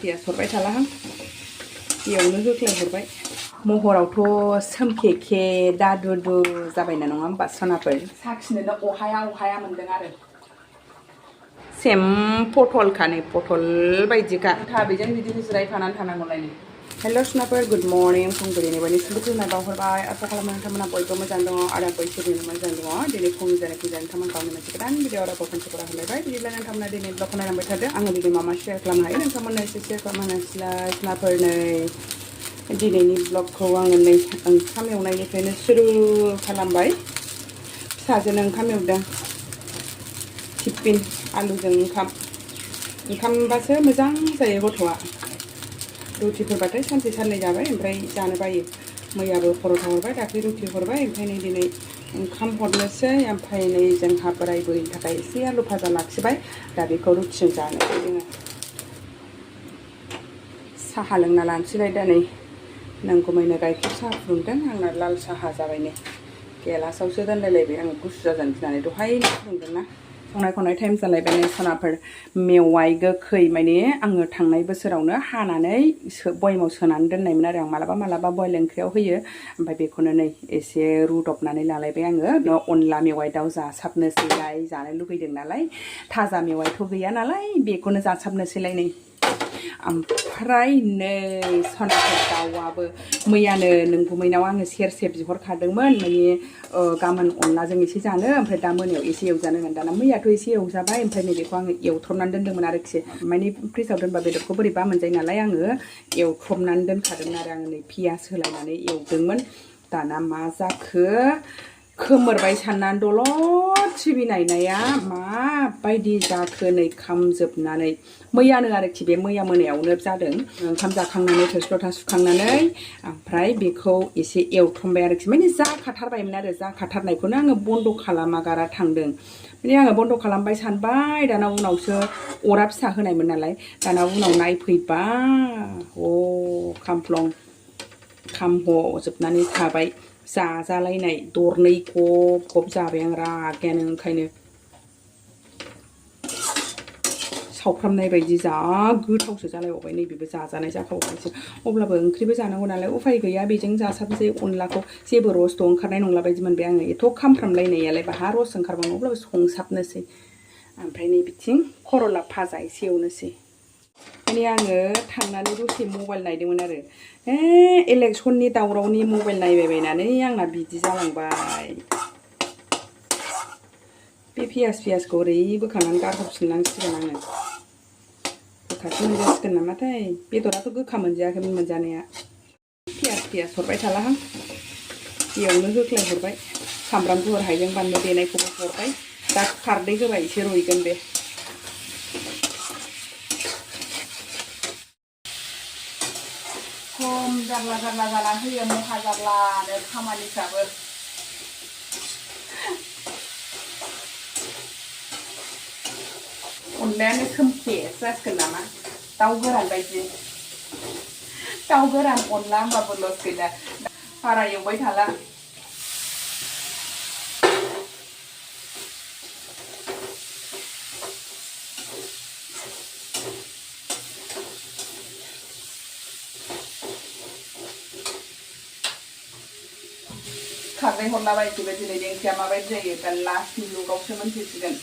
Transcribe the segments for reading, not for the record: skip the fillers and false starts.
पियास हरबाय थालाहां बेयावनो होख्लायहरबाय महरावथ' सोमखेखे दादुदु जाबायना नङा होमबा सनाफोर साखिनोनो अहाया मोनदों आरो सेम पटलखानै पटल बायदिखा थाबैजों बिदिनो जिरायफानानै थानांगौलायनो हेल' सनाफोर गुड मर्निं फुंबिलिनि बयनिसिमबो खुलुमनाय बावहरबाय आसा खालामो नोंथांमोना बयबो मोजां दङ आरो बैसोरनो मोजां दङ दिनै फुंजानाय नोंथांमोन गावनि मोनसे गोदान भिडिअ आरो खनसे खरा होलायबाय बिदिब्ला नोंथांमोना दिनै ब्लगखौ नायलांबाय थादो आङो दिनै मा शेयार खालामनो हायो नोंथांमोननो एसे शेयार खालामनो हासिलाय सनाफोर नै दिनैनि ब्लगखौ आङो नै ओंखाम एवनायनिफ्रायनो सुरु खालामबाय फिसाजोनो ओंखाम एवदों टिफिन आलुजों ओंखामबासो मोजां जायो गथ'आ रुटिफोरबाथाय सानसे साननै जाबाय ओमफ्राय जानो बायो मैयाबो पर'था हरबाय दाख्लै रुटि हरबाय ओमफ्राय नै दिनै ओंखाम हरनोसै ओमफ्राय नै जोंहा बोराय बुरैनि थाखाय एसे आलु भाजा लाखिबाय दा बेखौ रुटिजों जानोसै जोङो साहा लोंना लानोसैलाय दा नै नांगौमायनो गाइखेर साहा फुदुंदों आंना लाल साहा जाबाय नै गेलासावसो दोनलायलायबाय आङो गुसु जाजानो गिनानै दहायनो फुदुंदोंना संनाय खावनाय टाइम जालायबाय नै सनाफोर मेवाइ गोखै माने आङो थांनाय बोसोरावनो हानानै बयमाव सोनानै दोननायमोन आरो आं मालाबा बयल ओंख्रियाव होयो ओमफ्राय बेखौनो नै एसे रुदबनानै लालायबाय आङो अनला मेवाइ दाउ जासाबनोसैलाय जानो लुगैदों नालाय थाजा मेवाइथ' गैया नालाय बेखौनो जासाबनोसैलाय नै ओमफ्राय नै सनाफोर दाउआबो मैयानो नोंगुमैनाव आङो सेरसे बिहरखादोंमोन माने गाबोन अनलाजों एसे जानो ओमफ्राय दा मोनायाव एसे एवजानो होननानै दाना मैयाथ' एसे एवजाबाय ओमफ्राय नैबेखौ आङो एवथ्रमनानै दोन्दोंमोन आरोखि माने फ्रिजाव दोनबा बेदरखौ बोरैबा मोनजायो नालाय आङो एवथ्रमनानै दोनखादोंमोन आरो आङो नै पियास होलायनानै एवदोंमोन दाना मा जाखो खोमोरबाय साननानै दलद टिभि नायनाया माबायदि जाखो नै खामजोबनानै मैयानो आरोखि बे मैया मोनायावनो जादों ओंखाम जाखांनानै थोरसि लथा सुखांनानै ओमफ्राय बेखौ एसे एवथ्रमबाय आरोखि माने जाखाथारबायमोन आरो जाखाथारनायखौनो आङो बन्द' खालामागारा थांदों माने आङो बन्द' खालामबाय सानबाय दाना उनावसो अरा फिसा होनायमोन नालाय दाना उनाव नायफैबा खामह'जोबनानै थाबाय जाजालायनाय दरनै गब जाबाय आं रागायानो ओंखायनो सावफ्रामनाय बायदि जा गोथावसो जालायबावबाय नैबेबो जाजानाय जाखावबायसो अब्लाबो ओंख्रिबो जानांगौ नालाय उफाय गैया बेजों जासाबसै अनलाखौ जेबो रसथ' ओंखारनाय नंला बायदि मोनबाय आङो एथ' खामफ्रामलायनायालाय बाहा रस ओंखारबावनो अब्लाबो संसाबनोसै ओमफ्राय नै बिथिं खरला भाजा एसे एवनोसै माने आङो थांनानै दसे मबाइल नायदोंमोन आरो इलेक्सननि दावरावनि मबाइल नायबायबायनानै आंना बिदि जालांबाय बे पियासखौ ओरै बोखांनानै गारहरफिननांसिगोन आङो गोखासो मोनजासिगोन नामाथाय बेदराथ' गोखा मोनजायाखैमोन मोनजानाया पियास हरबाय थालाहां बेयावनो होख्लायहरबाय सामब्राम गुफुर हाइजें बानलु देनायखौबो हरबाय दा खारदै होबाय एसे रुइगोन बे खम जारला जाना होयो महा जारलानो खामानिफ्राबो अनलायानो सोमखे जासिगोन नामा दाउ गोरान बायदि दाउ गोरान अनला होमबाबो लस गैला बारा एवबाय थाला खारदै हरलाबायसैबो दिनै ओंख्रिया माबायदि जायो दा लास्टनि लुगावसो मोनथिसिगोन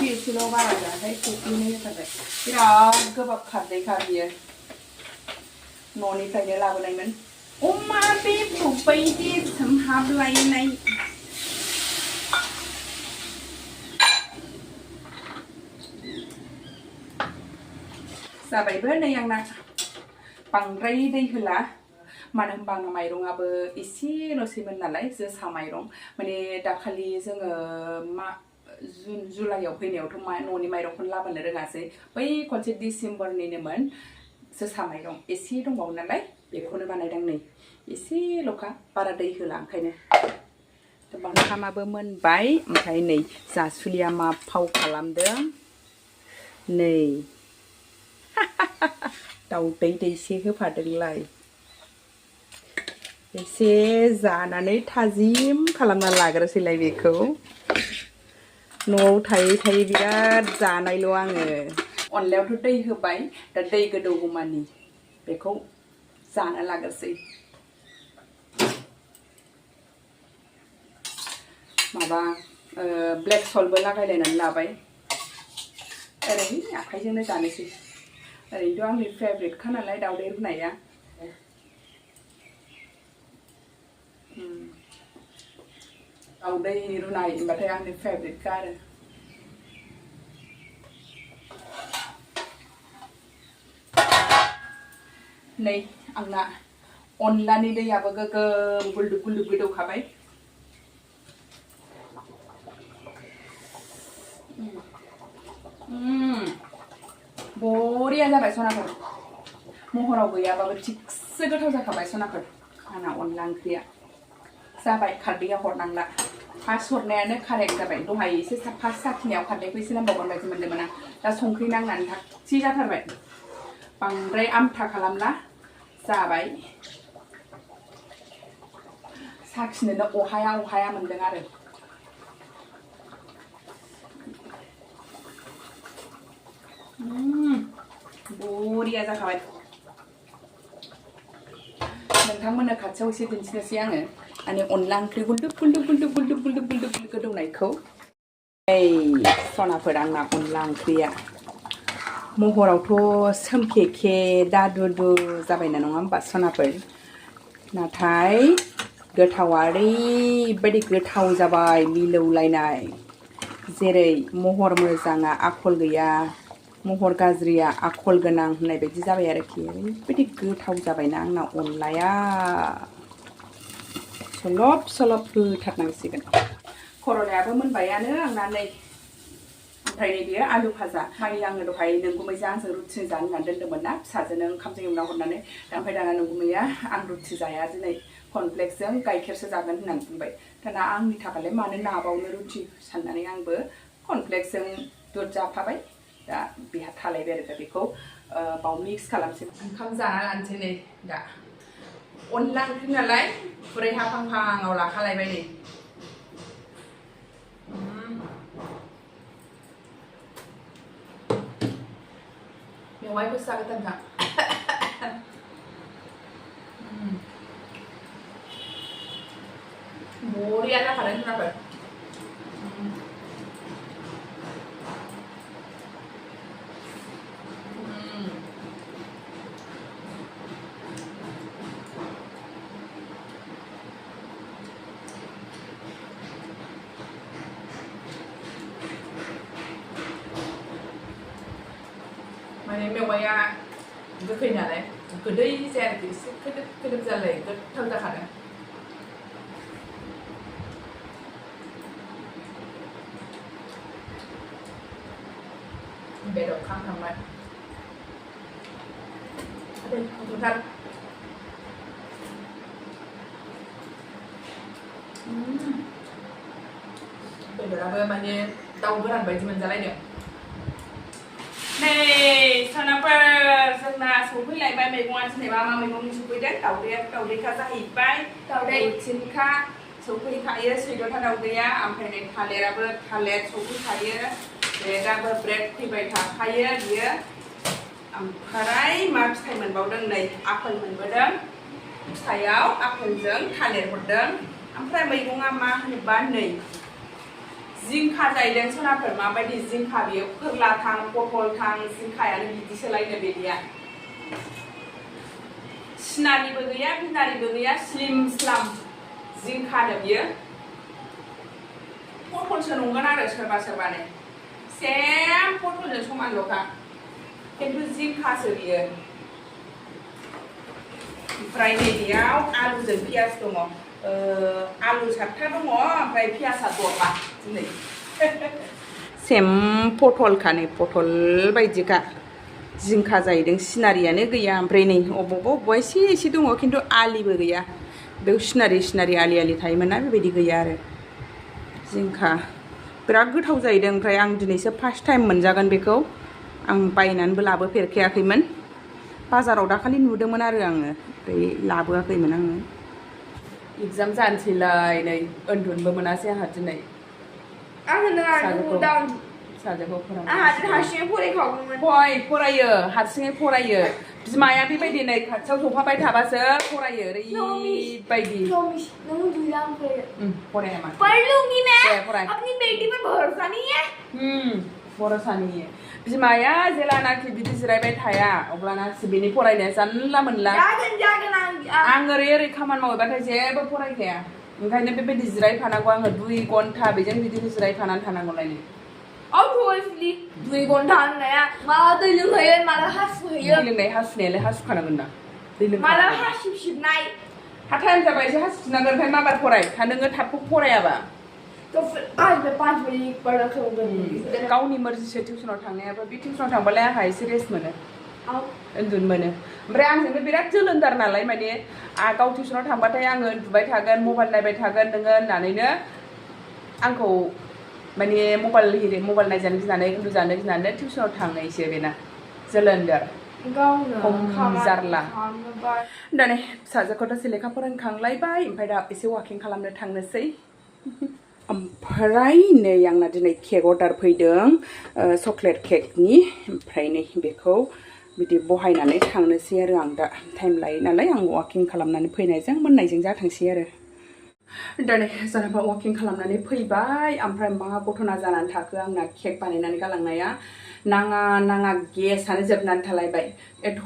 एसेल' बारा जाहाय खोख्लैनो होथारबाय बिराद गोबाब खारदैखा बियो न'निफ्रायनो लाबोनायमोन अमा बेदर बायदि सोमहाबलायनाय जाबायबो नै आंना बांद्राय दै होला मानो होनबा आंना माइरंआबो एसेल'सैमोन नालाय जोसा माइरं माने दाखालि जोङो जुलाइआव फैनायावथ' न'नि माइरंखौनो लाबोनो रोङासै बै खनसे डिसेम्बरनिनोमोन जोसा माइरं एसे दंबावो नालाय बेखौनो बानायदों नै एसेल'खा बारा दै होला ओंखायनो ओंखामाबो मोनबाय ओमफ्राय नै जासुलिया मा फाव खालामदों नै दाउदै दैसे होफादोंलाय एसे जानानै थाजिम खालामना लाग्रोसैलाय बेखौ न'आव थायै थायै बिराद जानायल' आङो अनलायावथ' दै होबाय दा दै गोदौगौमानि बेखौ जाना लाग्रोसै माबा ब्लेक सल्टबो लागायलायनानै लाबाय ओरैनो आखाइजोंनो जानोसै ओरैनोथ' आंनि फेभरेटखा नालाय दावदै रुनाया दावदै रुनाय होनबाथाय आंनि फेभरेटखा आरो नै आंना अनलानि दैयाबो गोगोम गुलदुब गुलदुब गोदौखाबाय बरिया जाबाय सनाफोर महराव गैयाबाबो थिगसे गोथाव जाखाबाय सनाफोर आंना अनला ओंख्रिया जाबाय खारदैया हरनांला फार्स्ट हरनायानो कारेक्ट जाबाय दहाय एसे फार्स्ट साखिनायाव खारदैखौ एसे नांबावगोन बायदि मोनदोंमोन आं दा संख्रि नांनानै थागथि जाथारबाय बांद्राय आमथा खालामला जाबाय साखिनोनो अहाया अहाया मोनदों आरो बरिया जाखाबाय नोंथांमोननो खाथियाव एसे दिन्थिनोसै आङो माने अनला ओंख्रि गुलदुब गुलदुब गुलदुब गुलदुब गुलदुब गुलदुब गोदौनायखौ सनाफोर आंना अनला ओंख्रिया महरावथ' सोमखेखे दादुदु जाबायना नङा होमबा सनाफोर नाथाय गोथावा ओरैबायदि गोथाव जाबाय मिलौलायनाय जेरै महर मोजाङा आखल गैया महर गाज्रिया आखल गोनां होननाय बायदि जाबाय आरोखि ओरैबायदि गोथाव जाबायना आंना अनलाया सलब सलब होथारनांसिगोन खर'लायाबो मोनबायानो आंना नै ओमफ्राय नै बेयो आलु भाजा मानि आङो दहाय नोंगुमैजों आंजों रुटि जानो होननानै दोन्दोंमोन ना फिसाजोनो ओंखामजों एवना हरनानै ओमफ्राय दाना नोंगुमैया आं रुटि जाया दिनै कर्नफ्लेक्सजों गाइखेरसो जागोन होननानै बुंबाय दाना आंनि थाखायलाय मानो नाबावनो रुटि साननानै आंबो कर्नफ्लेक्सजों दुध जाफाबाय दा बेहा थालायबाय आरो दा बेखौ बाव मिक्स खालामसै ओंखाम जाना लानोसै नै दा अनला ओंख्रि नालाय खुरै हाफांफाङाव लाखालायबाय नै मेवाइखौसो जागोन नोंथां बरिया जाखादों होनबाबो माने मेवाइया गोखै नालाय गोदै जाया आरोखि एसे खोदोब खोदोब जालाय गोथाव जाखादों बेदर खांखांबाय गोथार बेदराबो माने दाउ गोरान बायदि मोनजालायदों नै सनाफोर जोंना सफैलायबाय मैगङा दिनै मा मा मैगंनि सफैदों दावदैखा जाहैबाय दावदै थिनखा सफैखायो सैद'था दावदैया ओमफ्राय नै थालिराबो थालिर सफैखायो ब्रेडआबो ब्रेड फैबाय थाखायो बियो ओमफ्राय मा फिथाइ मोनबावदों नै आपेल मोनबोदों फिथाइयाव आपेलजों थालिर हरदों ओमफ्राय मैगङा मा होनोबा नै जिंखा जाहैदों सनाफोर माबायदि जिंखा बियो फोरला थां पटल थां जिंखायानो बिदिसोलायनो बिदिया सिनारिबो गैया बिनारिबो गैया स्लिम स्लाम जिंखानो बियो पटलसो नंगोन आरो सोरबा सोरबानो सेम पटलजों समानल'खा खिन्थु जिंखासो बियो ओमफ्राय नैबेयाव आलुजों पियाज दङ आलु 7था दङ ओमफ्राय पियाजआ 10 दिनै सेम पटलखा नै पटल बायदिखा जिंखा जाहैदों सिनारियानो गैया ओमफ्राय नै अबेबा एसे एसे दङ खिन्थु आलिबो गैया बेयाव सिनारि आलि थायोमोन ना बेबायदि गैया आरो जिंखा बिराद गोथाव जाहैदों ओमफ्राय आं दिनैसो फार्स्ट टाइम मोनजागोन बेखौ आं बायनानैबो लाबोफेरखायाखैमोन बाजाराव दाखालि नुदोंमोन आरो आङो ओमफ्राय लाबोआखैमोन आङो एग्जाम जानोसैलाय नै उन्दुनोबो मोनासै आंहा दिनै आङो नङा उदां साजाखौ फोरों आंहा हारसिङै फरायखागौमोन फरायो हारसिङै फरायो बिमाया बेबायदि नै खाथियाव जफाबाय थाबासो फरायो ओरैबायदि नों उन्दुला आं फराया मा पढ़ लूंगी मैं फराय अपनी बेटी पे भरोसा नहीं है भरोसा नहीं है बिमाया जेलानाखि बिदि जिरायबाय थाया अब्लाना बिनि फरायनाया जानला मोनला आं ओरै खामानि मावबाथाय जेबो फरायखाया ओंखायनो बेबायदि जिरायफानांगौ आङो 2 घन्टा बेजों बिदिनो जिरायफानानै थानांगौलायनो obviously 2 घन्टा होननाया माला दै लोंहोयो माला हासुहोयो दै लोंनाय हासुनायालाय हासुखानांगोन ना दै लोंखानांगोन माला हासु सिबनाय हा टाइम जाबाय एसे हासुनांगोन ओमफ्राय माबार फराय नोङो थाबखौ फरायाबा तो फिर आज मैं 5 बजे पढ़ा करूंगी गावनि मर्जिसो टिउसनाव थांनायाबो बे टिउसनाव थांबालाय आंहा एसे रेस्ट मोनो उन्दुनो मोनो ओमफ्राय आंजोंनो बिराद जोलोंदार नालाय माने गाव टिउसनाव थांबाथाय आङो उन्दुबाय थागोन मबाइल नायबाय थागोन नोङो होननानैनो आंखौ माने मबाइल नायजानो गिनानै उन्दुजानो गिनानै टिउसनाव थांनायसो बेना जोलोंदार जारला दा नै फिसाजोखौथ' लेखा फोरोंखांलायबाय ओमफ्राय दा एसे वाकिं खालामनो थांनोसै ओमफ्राय नै आंना दिनै केक अर्डार फैदों चक्लेट केकनि ओमफ्राय नै बेखौ बिदि बहायनानै थांनोसै आरो आं दा टाइम लायो नालाय आं वाकिं खालामनानै फैनायजों मोननायजों जाथोंसै आरो दा नै जेनेबा वाकिं खालामनानै फैबाय ओमफ्राय मा घटना जानानै थाखो आंना केक बानायनानै गालांनाया नाङा गेसआनो जोबनानै थालायबाय एथ'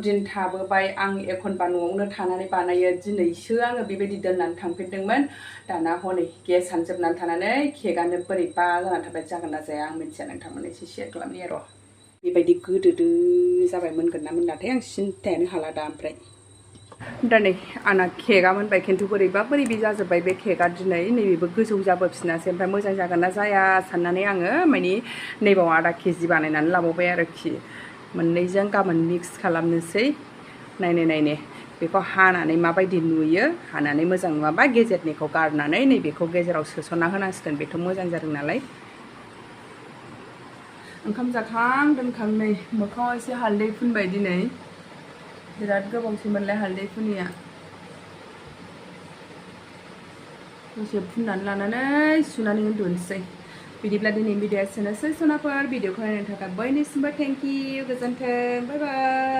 दिन थाबोबाय आं एखनबा न'आवनो थानानै बानायो दिनैसो आङो बेबायदि दोननानै थांफिनदोंमोन दाना हनै गेसआनो जोबनानै थानानै केकआनो बोरैबा जानानै थाबाय जागोन ना जाया आं मिथिया नोंथांमोननो एसे शेयार खालामनि र' बेबायदि गोदोदो जाबाय मोनगोन ना मोनलाथाय आं सिन्थायानो हाला दा ओमफ्राय दा नै आंना केकआ मोनबाय खिन्थु बोरैबा जाजोब्बाय बे केकआ दिनै नैबेबो गोजौ जाबोफिनासै ओमफ्राय मोजां जागोन ना जाया साननानै आङो माने नैबाव आधा केजि बानायनानै लाबावबाय आरोखि मोननैजों गाबोन मिक्स खालामनोसै नायनो बेखौ हानानै माबायदि नुयो हानानै मोजां नुवाबा गेजेरनिखौ गारनानै नैबेखौ गेजेराव सोसनना होनांसिगोन बेथ' मोजां जादों नालाय ओंखाम जाखां दोनखां नै मोखाङाव एसे हालदै फुनबाय दिनै बिराद गोबावसैमोनलाय हालदै फुनिया दसे फुननानै लानानै सुनानै उन्दुनोसै बिदिब्ला दिनै भिडिअ'आ एसेनोसै सनाफोर भिडिअ'खौ नायनो थाखाय बयनिसिमबो थेंक इउ गोजोन्थों बाय बाय